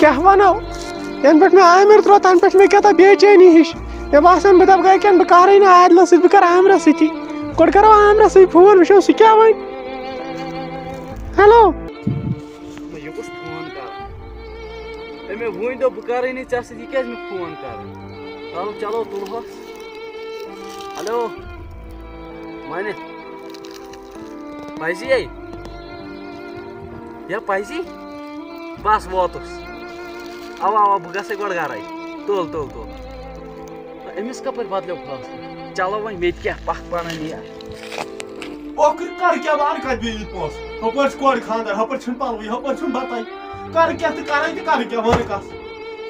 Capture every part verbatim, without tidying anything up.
کیٛاہ وَنو؟ یَنہٕ پٮ۪ٹھ مےٚ عامر ترٛوو، تَنہٕ پٮ۪ٹھ چھِ مےٚ کیٛاہ تام بے چینی ہِش۔ مےٚ باسان، بہٕ دَپہٕ گَرِکٮ۪ن، بہٕ کَرٕے نہٕ عادلَس سۭتۍ، بہٕ کَرٕ عامرَس سۭتی۔ گۄڈٕ کَرو عامرَس سۭتۍ فون، وٕچھو سُہ کیٛاہ وَنہِ۔ ہیلو۔ نہ، یہِ کُس فون کَران؟ أمۍ مےٚ وٕنۍ دوٚپ، بہٕ کَرٕے نہٕ ژےٚ سۭتۍ، یہِ کیٛازِ مےٚ فون کَران؟ چلو، چلو، تُلہوس۔ ہیلو، وَنہِ۔ پزی ہے؟ یا پزی؟ بس ووتُس۔ اوا، اوا، بہٕ گژھے گۄڈٕ گرے۔ تُل، تُل، تُل۔ أمِس کپٲرۍ بدلیو فٲصلہٕ؟ چلو وۄنۍ، مےٚ تہِ کیٛاہ، پکھ پنٕنۍ یہِ۔ ٲخٕر کر کیٛاہ، بہٕ اَنہٕ کتہِ بیٚیہِ یہِ پونٛسہٕ؟ ہُپٲرۍ چھِ کورِ خانٛدر، ہُپٲرۍ چھِنہٕ پلوٕے، ہُپٲرۍ چھُنہٕ بتَے۔ کر کیٛاہ تہٕ کرے تہِ کرٕ کیٛاہ، وَنہٕ کَس؟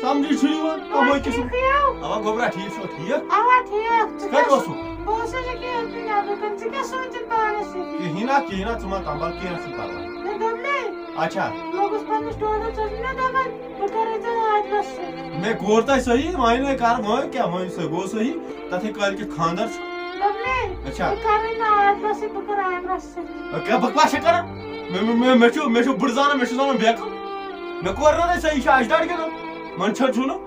سمجھی چھُنہٕ یِوان، تِمَے قٕسم۔ ٹھیٖک چھِو؟ اوا گوٚبرا، ٹھیٖک چھُو، ٹھیٖک؟ اوا ٹھیٖک۔ ژٕ کَتہِ کیٛاہ اوسُکھ؟ بہٕ اوسُس ییٚکیٛاہ أتھۍ نٮ۪برٕ کَنہِ، ژٕ کیٛاہ سونٛچَکھ پانَس سۭتۍ؟ کِہیٖنۍ نہ، کِہیٖنۍ نہ، ژٕ مہ تنبل، کینٛہہ چھُنہٕ پرواے۔ مےٚ دوٚپ نَے، اچھا۔ مےٚ گوٚژھ پنٛنِس ٹوٹھَس، ژٕ ٲسٕکھ مےٚ دَپان، بہٕ کَرَے ژےٚ عادلَس سۭتۍ۔ مےٚ کوٚر تۄہہِ صحیح، وۄنۍ نَے کَر، وۄنۍ کیٛاہ، وۄنۍ سُہ گوٚو صحیح، تَتھٕے کٲلۍ کٮ۪تھ خانٛدَر چھُ۔ دوٚپ نَے، اچھا۔ بہٕ کَرَے نہٕ عادلَس سۭتۍ، بہٕ کَرٕ عامرَس سۭتۍ۔ اے، کیٛاہ بکواس چھےٚ کران؟ مےٚ، مےٚ، مےٚ، مےٚ چھُ، مےٚ چھُ بٕڈٕ زانان، مےٚ چھُ زانان بیکم۔ مےٚ کوٚر نہ تۄہہِ صحیح، یہِ چھُ اجداد گِنٛدُن۔ وۄنۍ چھَنہٕ چھُو نہٕ۔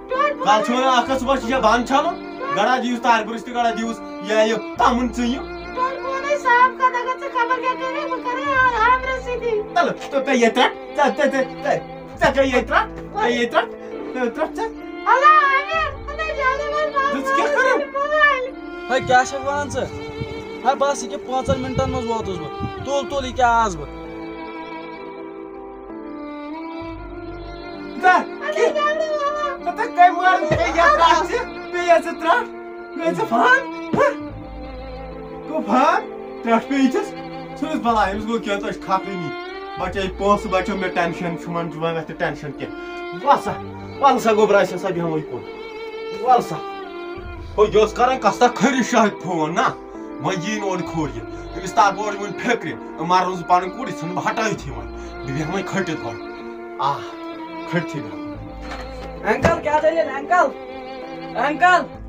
کَل چھُ وۄنۍ اَکھ ہَتھ صُبحَس، یہِ چھےٚ بانہٕ چھَلُن۔ گڑا دِیوٗس تارِ بٕرٕش تہٕ گڑا دِیوٗس یہِ، یہِ تَمُن ژٕنہِ۔ تۄہہِ ووٚنُے صاف کَتھ، اگر ژٕ خبر کیٛاہ کَرَکھ، بہٕ کَرَے آ-، آمرَس سۭتی۔ تَلہٕ، ژےٚ پیٚیہِ ییٚتہِ رَٹ، ژےٚ، ژےٚ، ژےٚ، ژےٚ، ژےٚ پیٚیہِ ییٚتہِ رَٹ، ژےٚ ییٚتہِ رَٹ، ژےٚ ییٚتہِ رَٹ ژےٚ۔ اللہ عامر، اللہ جلدی وَن، دٔژ کیٛاہ کَران؟ مٲلۍ۔ ہے، کیٛاہ چھَکھ وَنان ژٕ؟ ہے، بَس ییٚکیٛاہ پانٛژَن مِنٹَن منٛز ووتُس بہٕ۔ تُل، تُل، ییٚکیٛاہ آس بہٕ۔ دَہ، کہِ-، ہتا کَمہِ مارٕ مےٚ یَتھ ترٛٹھ ژٕ؟ مےٚ یَتھ ژٕ ترٛٹھ؟ مےٚ ژٕ فان؟ ہہ؟ گوٚو فان؟ ترٛٹھ پیٚیہِ چھَس؟ ژھٕنُس بَلاے، أمِس گوٚو کینٛہہ، تۄہہِ چھِ کھَکھٕے نی۔ بَچے پونٛسہٕ، بَچو مےٚ ٹٮ۪نشَن، چھُ وۄنۍ، چھُ وۄنۍ گژھِ نہٕ ٹٮ۪نشَن کینٛہہ۔ وَل سا، وَل سا گوٚبرا، أسۍ ہسا بیٚہمو یہِ کُن۔ وَل سا۔ ہو، یہِ اوس کَران کَس تام کھٔرِس شاہہِ فون نا؟ وۄنۍ یی نہٕ اورٕ کھوٚر یہِ۔ أمِس تَر پورٕ وٕنہِ فِکرِ، أمۍ مَرُن سُہ پَنٕنۍ کوٗر، یہِ ژھٕنہٕ بہٕ ہَٹٲوِتھٕے وۄنۍ۔ بہٕ بیٚہمَے کھٔٹِتھ گۄڈٕ۔ آ، کھٔٹتھٕے بیٚہمَے۔ انکل، کیٛاہ دٔلیٖل، انکل؟ انکل،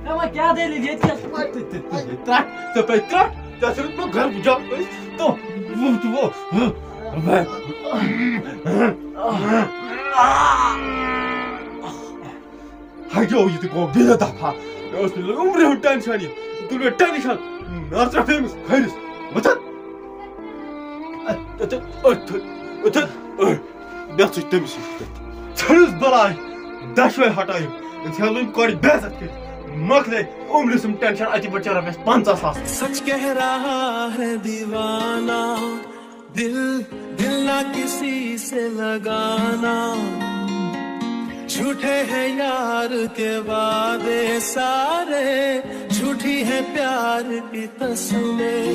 ہے وۄنۍ کیٛاہ دٔلیٖل؟ ییٚتہِ کیٛاہ چھُ؟ ترٛٹھ، ژےٚ پے ترٛٹھ، ژےٚ ژھٕنُتھ مےٚ گَرٕ جَب کٔرِتھ۔ تو، تو، تو۔ ہَے یو، یہِ تہِ گوٚو بے دفعہ۔ مےٚ اوس نہٕ عُمرِ ہُنٛد ٹٮ۪نشَن یہِ۔ تُل مےٚ ٹٮ۪نشَن۔ نظرہ پیٚمِس کھٔرِس۔ وٕچھَتھ؟ أتھٕ، أتھٕ، أتھٕ، أتھٕ، أتھٕ۔ مےٚ ژٕج تٔمِس نِش تٔتھۍ۔ ژھٕنُس بَلاے۔ دۄشوَے ہَٹٲیِم۔ أمۍ ژھٕنۍ وٕنۍ کورِ بے عزت کٔرِتھ۔ مۄکلے عُمرِ سُنٛد ٹٮ۪نشَن۔ اَتی بَچے رۄپیَس پنٛژاہ ساس۔ سچ کہہ رہا ہے دیوانہ، دل، دل نہ کسی سے لگانا، جھوٹے ہیں یار کے وعدے سارے، جھوٹی ہے پیار کی تسمیں۔